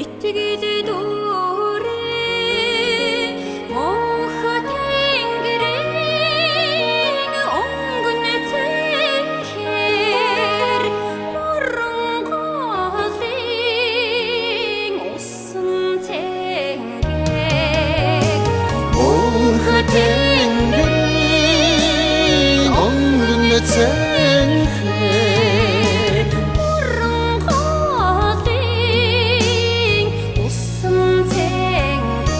Итгэл дүүрээ мөнх тэнгэрийн өнгөн цэнхэр муран голын усан цэнгэг Мөнх тэнгэрийн өнгөн цэнхэр муран голын усан цэнгэг.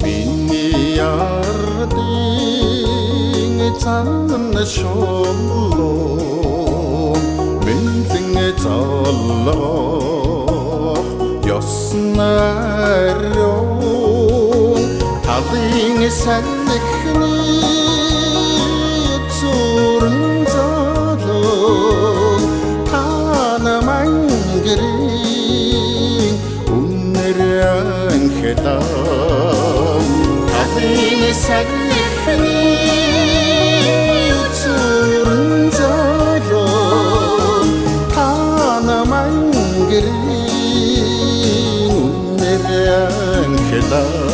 Миний ардын зан шулуун мэнлэн золлох ёсон ариун талын салхины зүрэн золон тана мангэрийн үнэр анхлаа талын салхины зүрэн золон тана мангэрийн үнэр анхлаа.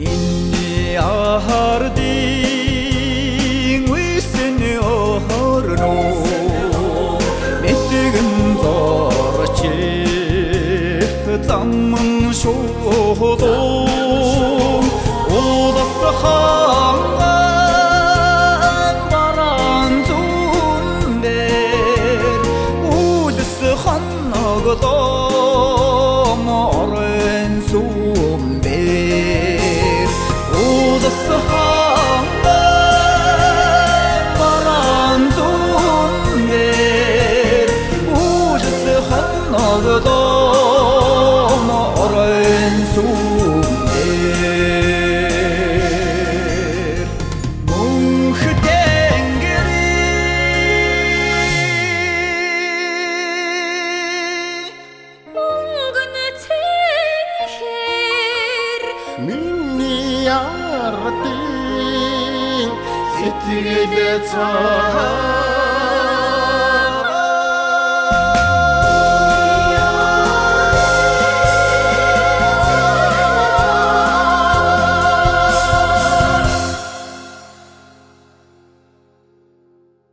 Миний ардын үсэн орно мэтгэн зорчих заман шуудун улс ханган бараан зүүн дээр үлс хоноглом орон сүм дээр улс ханган бараан зүүн дээр үлс хоноглом орон сүм дээр мөнх тэнгэрийн Өнгөн цэнхэр Миний ардын сэтгэл цаа.